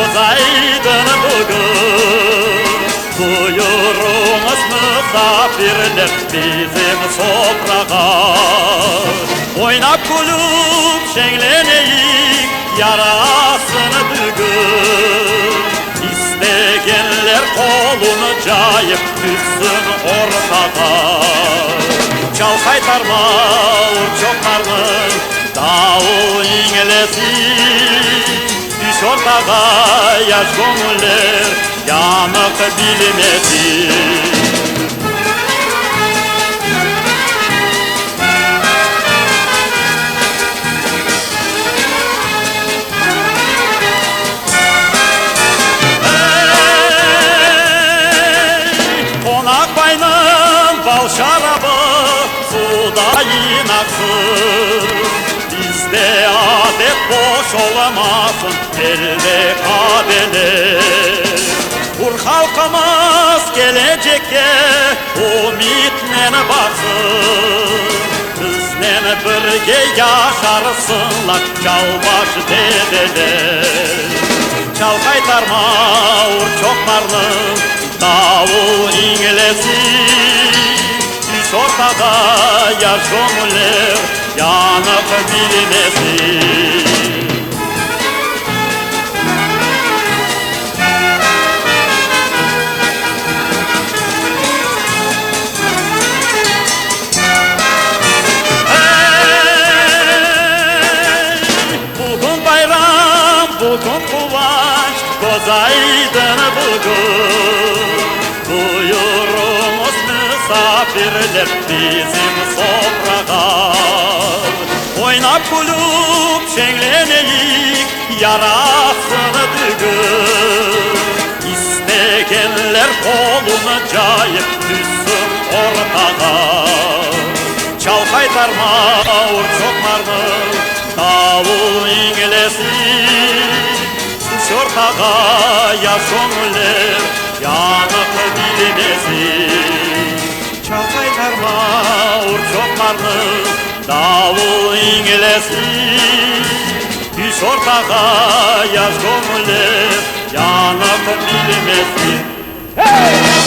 Köz aydın bugün! Buyuruñız, musafirler, bizim sofrağa. Oynap külüp şeñleneyik, yarasın dügün. İstegenler qolunı cayıp tüşsün ortağa. Çal qaytarma, ur çoqmarnı, davul iñlesin. Tüş ortağa, yaş göñüller yanıq bilmesin. Ey, qonaqbaynıñ bal şarabı sudayın aqsın. Bizde adet boş olmasın elde qadeler. Ur halqımız kelecekke ümütnen baqsın. Biznen birge yaşarsınlar çalbaş dedeler. Çal qaytarma, ur çoqmarnı, davul iñlesin. Tüş ortağa, yaş göñüller yanıq bilmesin. Ey, bugün bayram, bugün quvanç, köz aydın bugün. Buyuruñız, musafirler, bizim sofrağa. Oynap külüp şeñleneyik, yarasın dügün. İstegenler qolunı cayıp tüşsün ortağa. Çal qaytarma, ur çoqmarnı, davul iñlesin. Tüş ortağa, yaş göñüller yanıq bilmesin. Çal qaytarma, ur çoqmarnı, davul iñlesin. Tüş ortağa, yaş göñüller yanıq bilmesin. Hey!